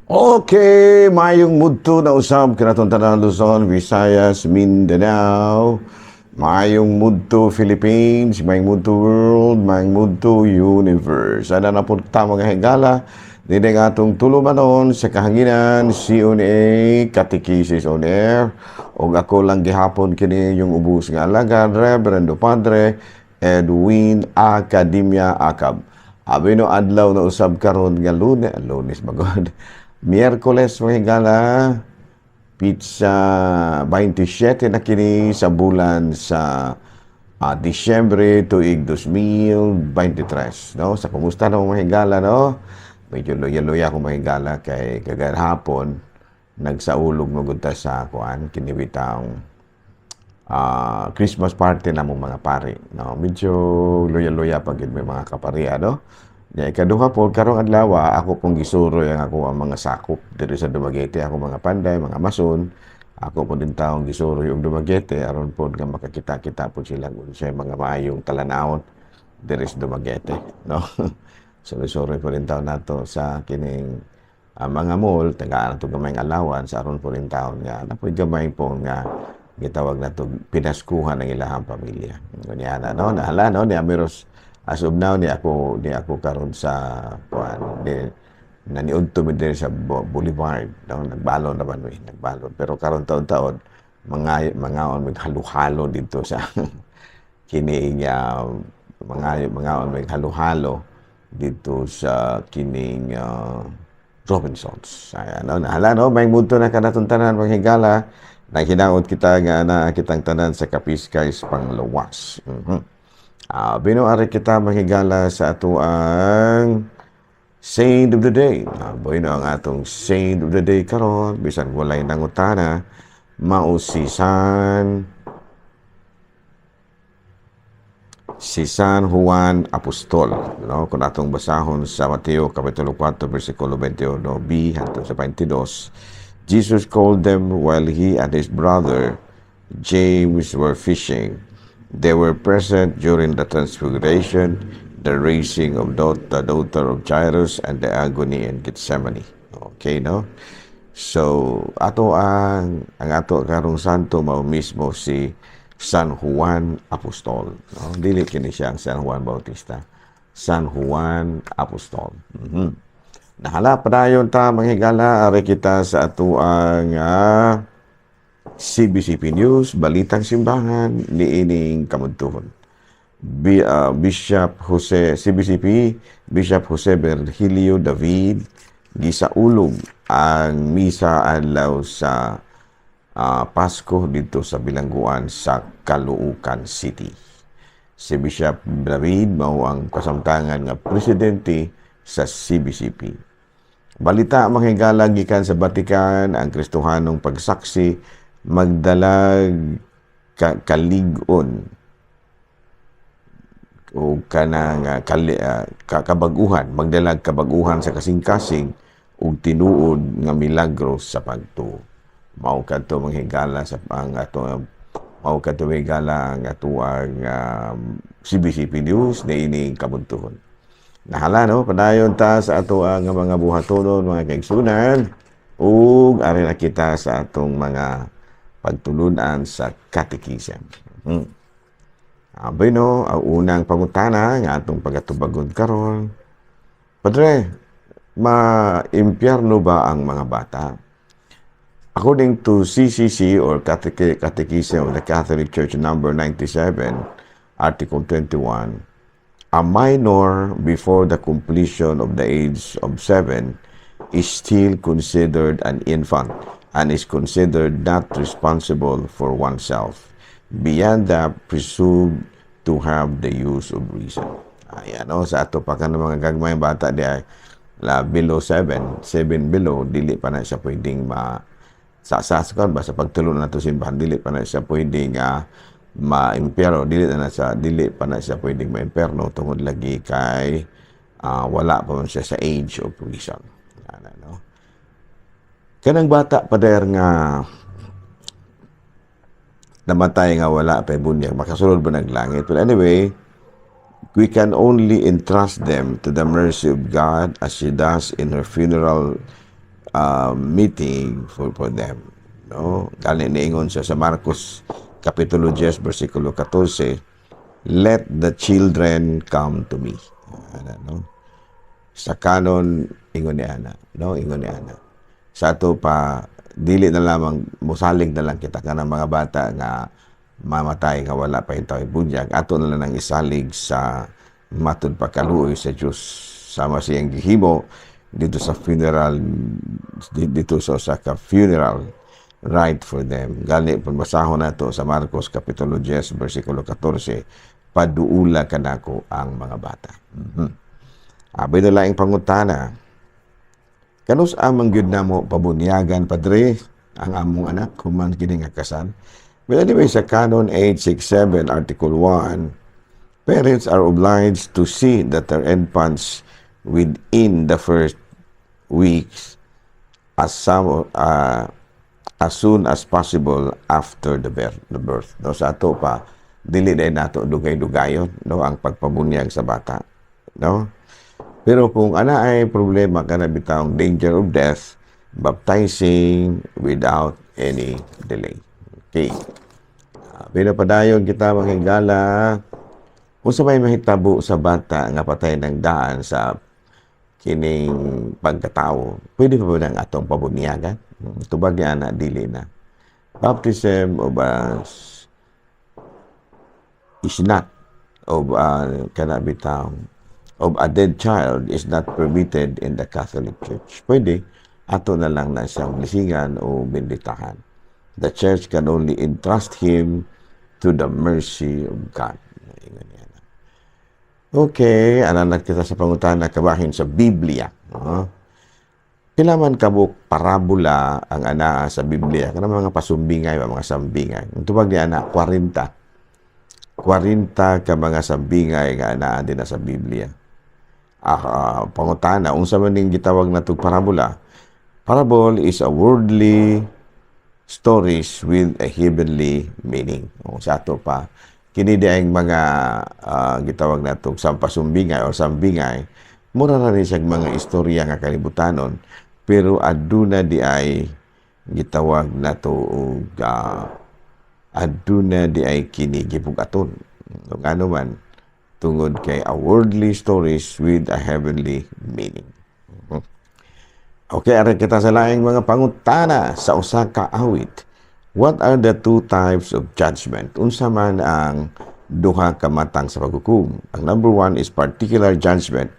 Okay, mayong mudto na usab kanatong tanan, Luzon, Visayas, Mindanao. Mayong mudto Philippines, mayong mudto world, mayong mudto universe. Ana na po ta, mga higala. Dili nga atong tulumanon sa kahanginan, CONA, Catechesis on Air. Og ako lang gihapon kini yung ubos nga alagad, Reverendo Padre Edwin Academia Acab. Abi no adlaw na usab karon nga Lunes, Lunes magod. Miyerkules, mga higala, petsa 27 na kini sa bulan sa Disyembre tuig 2023, no? Sa kumusta na, mga higala, no? Medyo luya-luya akong, mga higala, kay kaganhapon nagsaulog magud ta sa kuan kini bitang Christmas party na mong mga pari, no? Medyo luya-luya pag may mga kaparian, no? Ya, ikaduha po, karong adlaw, ako pong gisuroy ang ako ang mga sakop diri sa Dumaguete, ako mga panday, mga mason. Ako po din taong gisuroy og Dumaguete aron po nga makakita-kita po sila kung sa mga maayong talanawon diri sa Dumaguete, no? Suroy-suroy po rin taon nato sa kining mga mall, tagaan nato gamay allowance aron po rin taon nga napoy gamay po nga gitawag nato pinaskuhan ng ilahang pamilya. Ngunya na, no, nahala, no, ni Amiros as of now ni ako karon sa kuan di naniudto mi diri sa Boulevard, no? Nagbalon naman mi, nagbalon, pero karon taon-taon mga mangaon mig halo-halo dito sa kining mga mangaon mig halo-halo dito sa kining Robinsons. Ayan, no? Nahala, no? May mundo na kanatong tanan, mga higala. Naghinaot kita nga na kitang tanan sa Kapiskay pangluwas. Bino ari kita, mga higala, sa ato ang saint of the day. Bueno, ang atong saint of the day karon, bisan walay nangutana, mao si San Juan Apostol, no? Kung atong basahon sa Mateo kapitulo 4 bersikulo 21b hangtod sa 22, Jesus called them while he and his brother James were fishing. They were present during the transfiguration, the raising of the daughter of Jairus, and the agony in Gethsemane. Okay, no? So, ato ang ato karong santo mao mismo si San Juan Apostol. No? Dili kini siya ang San Juan Bautista. San Juan Apostol. Nahala, padayon ta, mga higala, ari kita sa atuang CBCP News, Balitang Simbahan, niining kamudtuhon. Bishop Jose, CBCP, Bishop Jose Virgilio David, gisaulog ang misa adlaw sa Pasko dito sa bilangguan sa Caloocan City. Si Bishop David mao ang kasamtangan nga presidente sa CBCP. Balita, mga higala, gikan sa Vatican, ang Kristohanong pagsaksi magdalag kalig-on o kanang kabaguhan, magdalag kabaguhan sa kasing-kasing ug tinuod nga milagro sa pagtuo. Mao kadto, mga higala, sa ang ato mao kadto, mga higala, ang atuang CBCP News niining kabuntuhon. Nahala, no, padayon ta sa ato ang mga buhatonon, mga kaigsunan, ug ari na kita sa atong mga pagtulunan sa Catechism. Bueno, ang unang pangutana nga atong pagatubagon karon. Padre, ma-impyerno ba ang mga bata? According to CCC or Catechism of the Catholic Church number 97, Article 21, a minor before the completion of the age of 7 is still considered an infant and is considered not responsible for oneself. Beyond that, presumed to have the use of reason. Ayan, no, sa ato pa ka ng mga gagmayng bata di ay la below 7, 7 below, dili pa na siya pwedeng ma sa ba sa pagtulo na to simbahan, dili pa na siya pwedeng ma-impyerno, dili pa na siya pwedeng ma-impyerno tungod lagi kay wala pa man siya sa age of reason. Ano, no? Kanang bata pa der nga namatay nga wala pa bunyag, makasulod ba ng langit? But anyway, we can only entrust them to the mercy of God as she does in her funeral meeting for them, no? Gani niingon siya sa Marcos Kapitulo 10 versikulo 14, "Let the children come to me." Ana, no? Sa canon, ingon ni ana, no? Ingon ni ana. Sa ato pa, dili na lamang musalig na lang kita kanang mga bata nga mamatay nga wala pa intaw bunyag, ato na lang ang isalig sa matud pagkaluoy sa Dios, sama siyang gihimo dito sa funeral, dito sa usa ka funeral rite for them. Gani pagbasahon nato sa Marcos Kapitulo 10 versikulo 14, "Paduula kanako ang mga bata." Abi na laing pangutana. Kanus-a man gyud namo pabunyagan, Padre, ang among anak human kini nga kasal? Well, anyway, sa Canon 867, Article 1, parents are obliged to see that their infants within the first weeks as soon as possible after the birth. No, sa ato pa, dili na nato dugay-dugayon, no, ang pagpabunyag sa bata, no? Pero kung ana ay problema kana bitawng danger of death, baptizing without any delay. Okay. Pero padayon kita, mga higala, unsa may mahitabo sa bata nga patay ng daan sa kining pagkatao? Pwede pa ba nang atong pabunyagan? Tubag niya ana, dili na. Baptism of us is not of kana bitaw of a dead child is not permitted in the Catholic Church. Pwede ato na lang na siyang blessingan o benditahan. The Church can only entrust him to the mercy of God. Ingon niya na. Okay, ana na kita sa pangutana kabahin sa Biblia. No? Pila man kabuk parabola ang anaa sa Biblia? Kanang mga pasumbingay ba, mga sambingay. Ang tubag ni ana, 40. 40 ka mga sambingay nga anaa din na sa Biblia. Pangutana, unsa man ning gitawag na tug parabola? Parable is a worldly stories with a heavenly meaning. O, sa ato pa, kini di ang mga gitawag na tug sampasumbingay o sambingay, mura na rin siyang mga istorya nga kalibutanon, pero aduna di ay gitawag na to og aduna di ay kini gibug-aton. Ug ano man, tungod kay a worldly stories with a heavenly meaning. Okay, aron kita sa laing mga pangutana sa usa ka awit. What are the two types of judgment? Unsa man ang duha ka matang sa paghukom? Ang number one is particular judgment.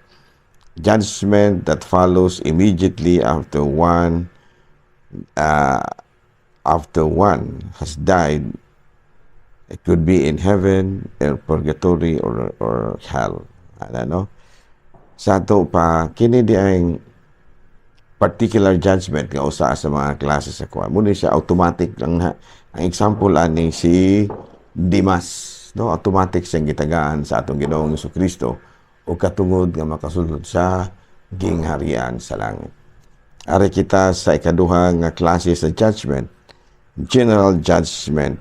Judgment that follows immediately after one has died. It could be in heaven, or purgatory, or hell. Ano, no? Sa ato pa, kini di ang particular judgment nga usa sa mga klase sa kuan. Muna siya automatic lang ha. Ang example ani si Dimas, no? Automatic siyang gitagaan sa atong Ginoong Kristo o katungod nga makasulod sa gingharian sa langit. Ari kita sa ikaduha nga klase sa judgment, general judgment.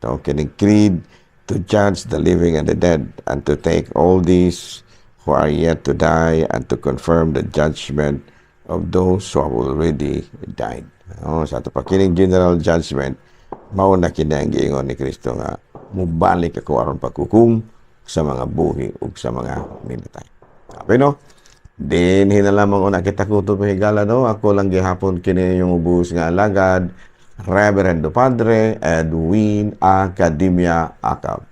No, kining creed to judge the living and the dead and to take all these who are yet to die and to confirm the judgment of those who have already died. No, sa ato pa, kining general judgment, mao na kini ang giingon ni Kristo nga mubalik ako aron paghukom sa mga buhi ug sa mga minatay. Okay, no? Dinhi na lamang una kita kutob, higala, no? Ako lang gihapon kini yung ubos nga alagad, Reverendo Padre Edwin Academia Acab.